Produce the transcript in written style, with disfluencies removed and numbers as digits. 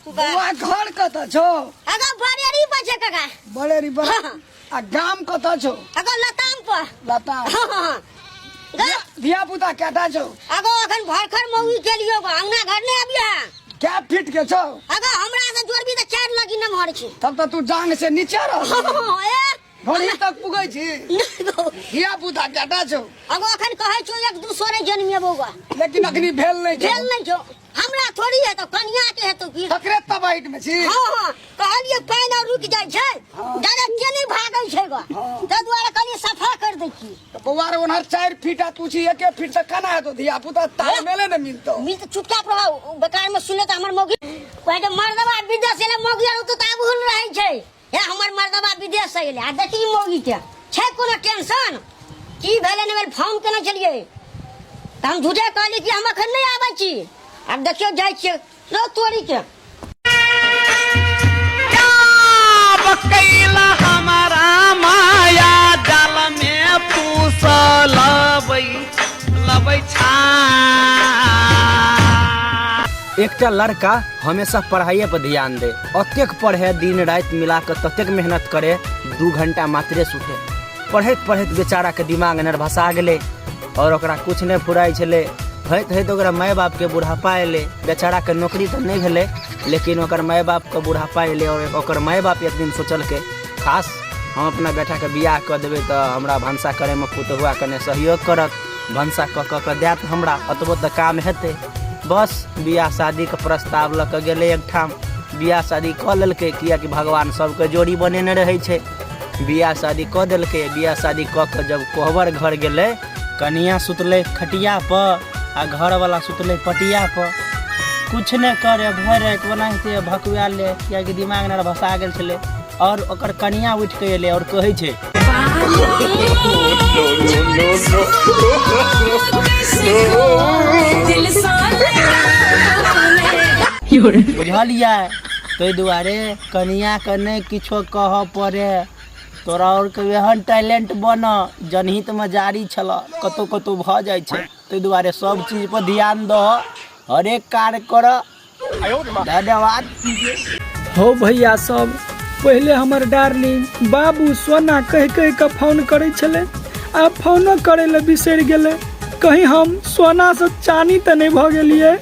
बौआ, घर कतऽ छौ? अगर बरेरी पर छै काका। बरेरी पर? हाँ। आ गाम कतऽ छौ? अगर लताम पर। लताम। हाँ, हाँ, हाँ। धिया पुता केटा छौ? अगो अखन भरखर मौगी के लियो गो, अंगना घर नहीं आबिया। कै फीट के छौ? अगर हमरा से जोड़बी तऽ 4 लगी नमहर छै। तब तऽ तू जांग से नीचे रह। हाँ, ए। घड़ी तक पुगै छी। नहीं गो। धिया पुता केटा छौ? अगो अखन कहै छौ एक दू सोरे जन्मेबो गो। लेकिन अखनी भेल नहि छौ। भेल नहि छौ। हमरा थोड़ी हेतौ, कनिया के हेतौ की? तकरे तबाइट में छी। हाँ, हाँ, कहलिए पानि और रुकि जाइ छै, डरे के नहि भागै छै गो। हाँ। ताहि दुआरे कहलिए सफा कर दै छी। तऽ बौआ रे, ओनहर 4 फीट आ तू छी 1 फीट, तऽ केना हेतौ धिया पुता? ताल मेले ने मिलतौ। मिल तऽ चुपचाप रहो, बेकार में सुनले तऽ हमर मौगी कहै छै मर्दबा विदेश एलै, मौगी आर ओतऽ तऽ आबहुल रहै छै। हे हमर मर्दबा विदेश से एलै आ देखी मौगी के छै कोनो टेंशन की भेलै नहि भेल। फोन केने छलियै तऽ हम झूठे कहलियै कि हम अखन नहि आबै छी। आब देखियौ जाइ छियै रो तोरी के। कैला हमारा माया जाल में फूसलबै लबै छा। एकटा लड़का हमेशा पढ़ाइए पर ध्यान दे, ओतेक पढ़े, दिन राति मिला कऽ ततेक मेहनत करे, 2 घंटा मात्रे सुते। पढ़ैत पढ़ैत बेचाराके दिमाग नर्भसा गेलै और ओकरा कुछ नहि फुराइ छलै। होइत होइत ओकरा माय बापके बुढ़ापा एलै। बेचाराके नौकरी तऽ नहि भेलै, लेकिन ओकर माय बापके बुढ़ापा एलै और ओकर माय बाप एक दिन सोचलकै, खास हम अपना बेटाके बियाह कऽ देबै तऽ हमरा भनसा करैमे पुतहुआ कने सहयोग करत, भनसा कऽ कऽ कऽ देत, हमरा ओतबो तऽ काम हेतै। बस बियाह शादीके प्रस्ताव लऽ कऽ गेलै एकठाम, बियाह शादी कऽ लेलकै, किएकि भगवान सबके जोड़ी बनेने रहै छै। बियाह शादी कऽ देलकै। बियाह शादी कऽ कऽ जब कोहबर घर गेलै, कनिया सुतलै खटिया पर आ घरवला सुतलै पटिया पर। कुछ नहि करे, भरि राति ओनाहिते भकुआएल रहै, किएकि दिमाग नर भसा गेल छलै। और ओकर कनिया उठि कऽ एलै और कहै छै, बुझलियै? ताहि दुआरे कनियाके नहि किछो कहऽ पड़े। तोरा आओरके एहन टैलेंट बन जनहितमे जारी छलऽ, कतहु कतहु भऽ जाइ छै। ताहि दुआरे सब चीज पर ध्यान दह, हरेक कार्य करऽ। धन्यवाद। हो भैया सब, पहिले हमर डार्लिंग बाबू सोना कहि कहि कऽ फोन करै छलै, आब फोनो करै लए बिसरि गेलै। कहीं हम सोना से चानी तऽ नहि भऽ गेलियै?